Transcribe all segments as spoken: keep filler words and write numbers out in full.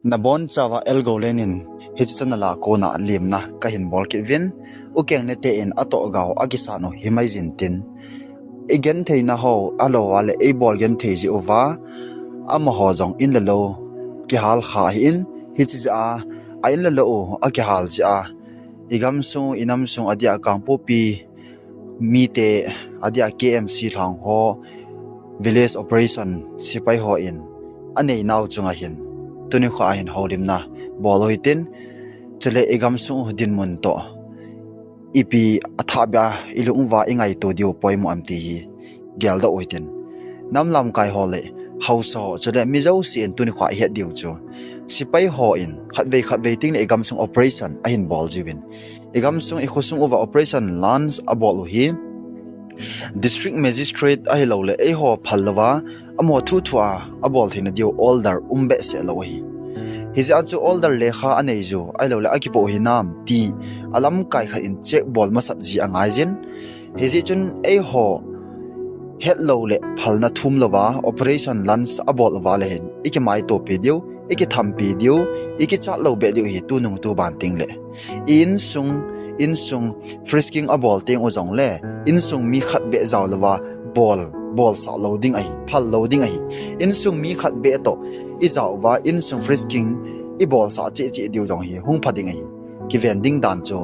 Nabonchauva L Golen in hiche channel a kona limna kahin bol kit uvin, ukeng nete in atoh gao akisan u himai jin tin, igentheina ho alou a le eibol genthei jeh uva, amaho jong in le lou kihal kha ahin, hiche jeh a, a in le lou u akihal jeh a, igamsung u, inamsung u, adia Kangpokpi mite, adia K M C lhang ho, village operation sepai hon aneinau chunga hin, tuni kho a hin houlimna bol u hitin, chule igamsung u dinmun toh, ipi athahbeh a ilung uva ingaito diu poimo ham ti hi geldoh u hitin. Nam lamkai ho le haosa ho chule mi jouse in tuni kho a ihet diu chu, sepai hon khatvei khatvei tengle igamsung operation ahin bol jiuvin, igamsung ikhosung uva operation launch abol u hi, district magistrate ahilouleh eiho phal louva, amaho thuthu a abol theina diu order um behseh lou ahi. Hijeh a chu order lekha anei u ahilouleh akipoh u hinam ti alamkai khat in check bol masat ji angaijin. Hijeh chun eiho hetlou le phalna thum louva operation launch abol uva le hin ikimaitopi diu, ikithampi diu, ikichat lou beh diu ahi tunung tuban tengle. I insung, insung frisking abol teng u jongle, insung mi khat beh jao louva bol, bolsah lou ding ahi, phal lou ding ahi. Insung mi khat beh toh ijao uva, insung frisking ibolsah cheh cheh diu jong hi hung pha ding ahi. Kiven ding dan chu,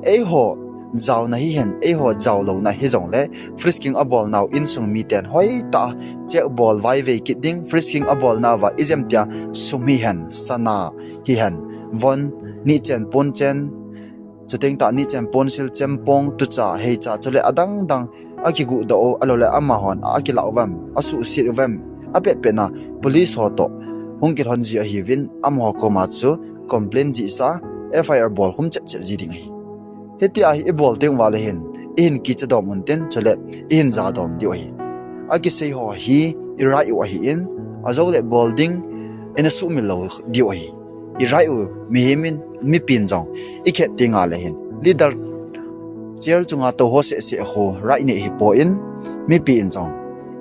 eiho jaona hihen, eiho jaolouna hijongle, frisking abolnau insung miten hoitah a check bol vaivei kit ding, frisking abolnauva ijemtia sum hihen, sana hihen, von, nihchen ponchen, chuteng tah nihchen ponsil, chempong, tucha, heicha, chule adang dang akiguhdoh u, ahilouleh amahon akilah uvem, asuhset uvem, apetpetna police ho toh hung kilhon ji ahiuvin, amaho koma chu complain jihsa, F I R bol khum chet chet ji ding ahi. Hitia hi ibol teng uva le hin, ihin kicha dom untin, chule ihin jadom diu ahi. Akisei ho hi i right u ahin, ajoule bol ding ina sumil lou diu ahi. I right u, mihem in, mipin jong ikhet tenga le hin, leader chair chunga tou ho seh seh khu right nei ahipon, mipi in jong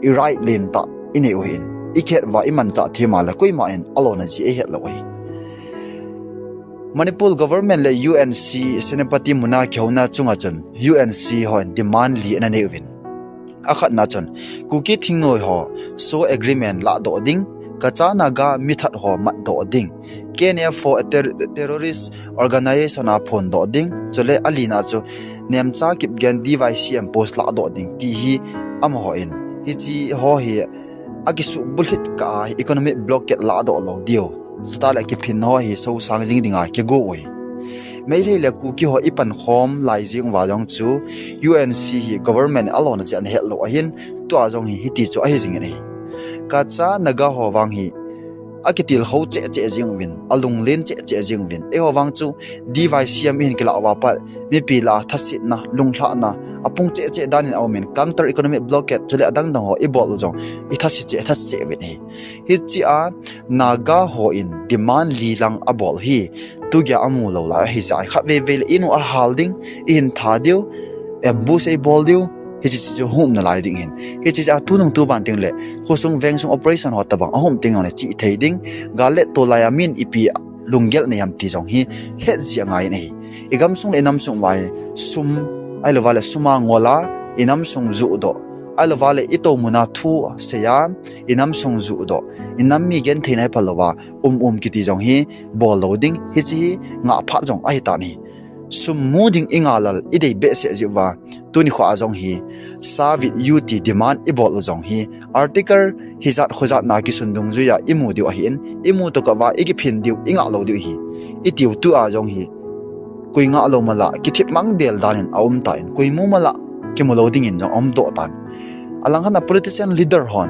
i right lentah inei u ahin, ikhet uva imanchah thei ma le koima in alona ji eihet lou ahi. Manipur government le U N C Senapati muna kihouna chunga chun U N C hon demand li ana nei uvin. Akhatna chun, Kuki thingnoi ho SoO agreement lahdoh ding, Kacha Naga mithat ho matdoh ding, K N F ho ter-, terrorist organization a phondoh ding, chule alina chu Nemcha Kipgen D Y C M post lahdoh ding ti hi amaho in, hiche ho hi akisuh bulhit kah a economic blockade lahdoh lou diu, chutah le kiphin ho hi sosang jing dinga kigo u ahi. Meitei le Kuki ho ipankhom lai jeng uva jong chu U N C hi government alona jeh a ana het lou ahin, tua jong hi hiti chu ahi jingin ahi. Kacha Naga ho vang hi akitilkhou cheh cheh jeng uvin, alunglen cheh cheh jeng uvin, eiho vang chu D Y C M ihin kilah uva pat mipi lah a thasetna, lunglhahna apung cheh cheh dan in aumin, counter economic blockade chule adang dang ho ibol u jong ithase cheh, ithase cheh uvin ahi. Hichea Naga hon demand li lang abol hi, tugei a amu lou lai ahijeh a, khatvei vei le in u ahal ding, ihin tha diu, ambush eibol diu, hiche chu hung um nalai ding ahin. Hichea tunung tuban tengle khosung vengsung operation ho tobang ahung um teng jongle chihthei ding, gal le tol laiya min ipi lunggel nei ham ti jong hi het ji angaiyin ahi. Igamsung le inamsung uva hi sum, ahilouva le sum a ngol a, inamsung johdoh, ahilouva le itoumuna thu seiya, inamsung johdoh, inam mi gentheina hi phalouva um um kiti jong hi bol lou ding, hiche hi ngah phat jong ahitan ahi. Sum mu ding ingahlel idei behseh jeh uva, tuni kho a jong hi, Savit U T demand ibol u jong hi, article hijat khojatna kisun dungjuiya imu diu ahin, imu tokah uva ikiphin diu, ingah lou diu ahi, itiu tua jong hi, koi ngah lou mala, kithip mang del dan in aum tan, koi mu mala, kimu lou dingin jong aumdoh tan. Alangkhat a politician leader hon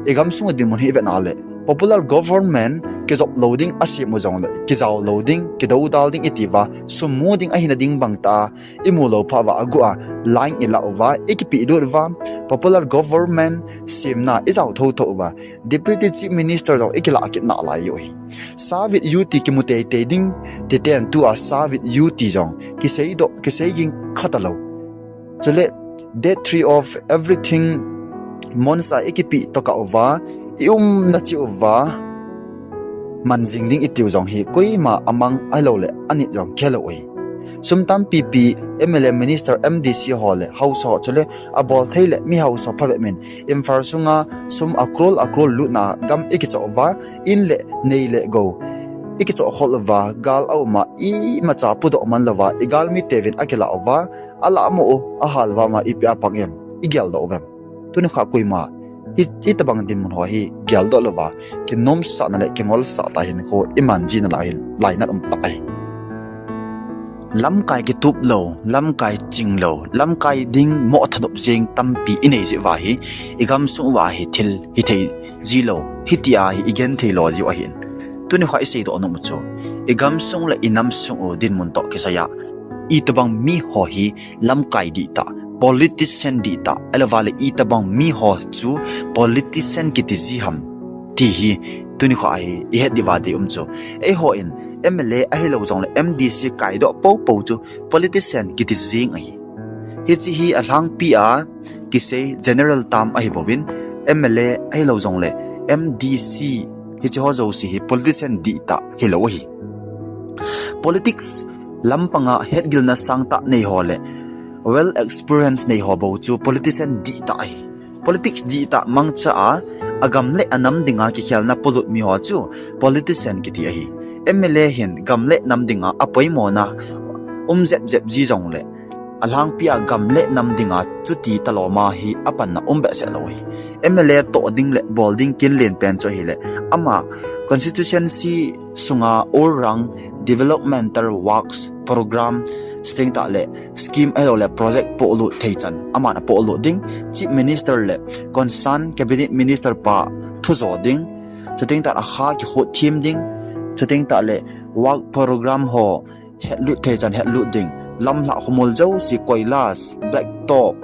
igamsung dinmun hi ivet na le, popular government kijop lou ding asem u jongle, kijao lou ding, kidoudal ding itiuva, sum mu ding ahina ding bangtah a imu lou phat uva, aguh a line ilah uva, ikipehlut uva, popular government semna ijao thotho uva, Deputy Chief Minister jong ikilah kit nalai u ahi. Savit U T kimu teitei ding titen tua Savit U T jong kiseidoh, kisei ging kha talou. Chule, day three of everything months a ikipeh tokah uva, iumna cheh uva, man jing ding itiu jong hi koima amang ahilou le anit jong khelou ahi. Sum tampi pi M L A, minister, M D C ho le haosa ho chule abol thei le mi haosa phabep min Imphal sunga sum a crore a crore lutna gam ikichoh uva, in le nei le gou ikichoh khol uva, gal a uma imacha pudoh man louva, igalmi teuvin akilah uva, alah mo u ahal uva ama ipi a pang em, igeldoh uvem? Tuni kha koima hi, hitabang dinmun ho hi geldoh louva, kinomsahna le kingolsah tah hinkho iman jing nalai hin lainat um tah ahi. Lamkai kitup lou, lamkai ching lou, lamkai ding mo thanup jing tampi inei jeh uva hi, igamsung uva hi thil hithei jilou, hitia hi igenthei lou jiu ahin. Tuni kha iseidoh nom u chu, igamsung le inamsung u dinmun toh kisaiya itobang mi ho hi lamkai dihtah, politician dihtah, ahilouva le itobang mi ho chu politician kiti ji ham ti hi tuni kha hi ihet diuva dei um chu. Eihon M L A ahilou jongle M D C kaidoh poupou chu politician kiti jing ahi. Hiche hi alhangpi a kisei general term ahibouvin, M L A ahilou jongle M D C hiche ho jouse hi politician dihtah hilou ahi. Politics lampanga hetgilna sangtah nei ho le well experience nei ho bou chu politician dihtah ahi. Politics dihtah mangcha a, agam le anam dinga kikhelna polut mi ho chu politician kiti ahi. M L A hin gam le nam dinga apoimona um jep jep ji jongle, alhangpi a gam le nam dinga chuti talou ma hi apanna um behseh lou ahi. M L A toh ding le bol ding kin lenpen chu ahile, ama constituency sunga all round developmental works program, chuteng tah le scheme ahilou le project pohlut thei chan aman apohlut ding, Chief Minister le concerned Cabinet Minister pa thujo ding, chuteng tah le akha kikhut them ding, chuteng tah le work program ho hetlut thei chan hetlut ding, lamlhah khomol jouse, koilas, black top,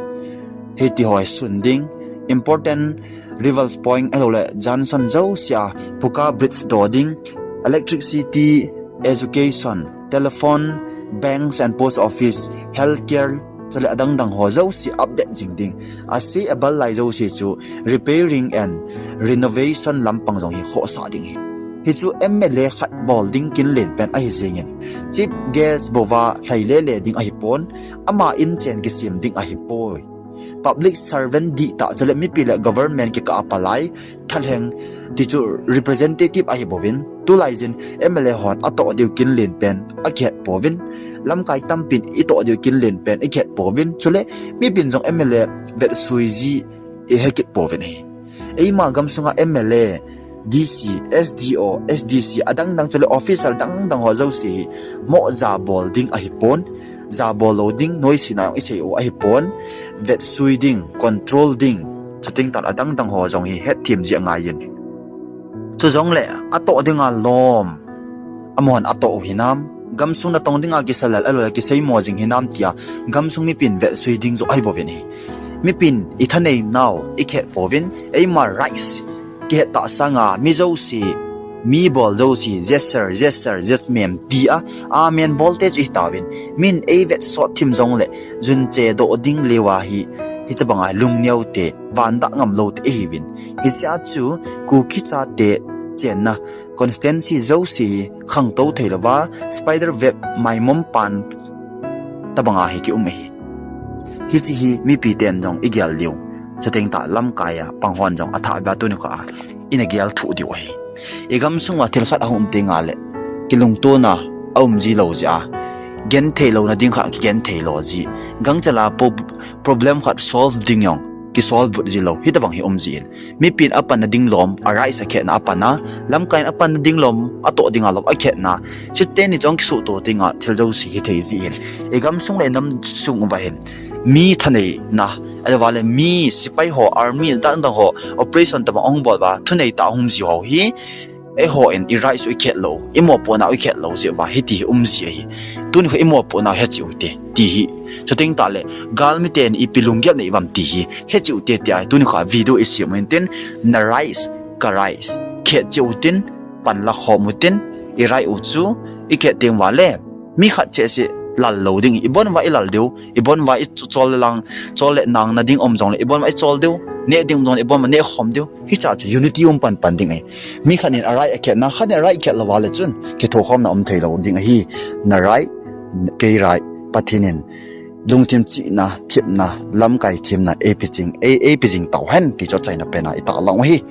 hiti ho hi sun ding, important rivers point ahilou le junction jouse a pucca bridge doh ding, electricity, education, telephone, banks and post office, healthcare, chule adang dang ho jouse update jing ding. Ase abal lai jouse chu repairing and renovation lampang jong hi khohsah ding ahi. Hichu M L A khat bol ding kin lenpen ahi jingin, chief guest bouva lhai lele ding ahipon, ama in chen kisem ding ahipoi. Public servant dihtah chule mipi le government kikah a palai, thalheng, ti chu representative ahibouvin, tulai jin M L A hon atoh diu kin lenpen akihet pouvin, lamkai tampin itoh diu kin lenpen ikihet pouvin, chule mipin jong M L A vetsui ji ihet kit pouvin ahi. Eima gamsunga M L A, D C, S D O, S D C, adang dang chule officer dang dang ho jouse hi mo jabol ding ahipon, jabol lou ding, noisena jong isei u ahipon, vetsui ding, control ding, chuteng tah le adang dang ho jong hi hetthem ji angaiyin. Chujongle atoh dinga lom amahon atoh u hinam, gamsung natong dinga kisalel ahilou le kiseimo jing hinam tia gamsung mipin vetsui ding joh ahibouvin ahi. Mipin ithanei nau ikihet pouvin, eima rights kihet tah sanga mi jouse, mi bol jouse yes sir, yes sir, yes ma'am tia amen bolte chu hitauvin, min eivetsot them jongle jun chedoh ding leuva hi, hitobanga lungneo te, vandah ngam lou te ihiuvin. Hijeh a chu Kuki chate chenna constituency jouse hi khangtou thei louva, spider web maimom pan tobanga hi kium ahi. Hiche hi mipi ten jong igel diu, chuteng tah lamkai a pang hon jong athah beh a tuni kha a ina gel thuh diu ahi. Igamsung uva thil khat ahung um tengle kilungtona aum ji lou jeh a, genthei louna ding kha kigenthei lou ji, gangchela po-, problem khat solve ding jong kisolve but ji lou, hitobang hi um jin. Mipin apanna ding lom, a rights akhetna apanna, lamkaiyin apanna ding lom, atoh dinga lom akhetna, chuteni jong kisuhto tengle thil jouse hithei jin. Igamsung le inamsung uva hin mi thaneina, ahilouva le mi sepai ho, army dang dang ho operation tobang ahung bol uva, thunei tah ahung um ji ho hi, eihon i rights u ikhet lou, imopohna u ikhet lou jeh uva hiti hi um ji ahi. Tuni kha imopohna u hecheh ute ti hi, chuteng tah le galmi ten ipi lunggel nei uvem ti hi hecheh ute tia tuni kha video isem u hintin, na rights, ka rights khet cheh utin, panla khom utin, i right u chu ikhet teng uva le mi khat cheh seh lal lou ding, ibon uva ilal diu, ibon uva ichol le lang, chol le nangna ding um jongle ibon uva ichol diu, neh ding jong ibon a neh khom diu. Hicha chu unity um pan pan ding ahi. Mi khat in a right a khetna, khat in a right khet lou va le chun, kithokhomna um thei lou ding ahi. Na right, kei right, Pathen in lungthim chihna, themna, lamkai themna, eipe jing, ei, eipe jing tau hen, ti chu achaina pen a i tahlang u ahi.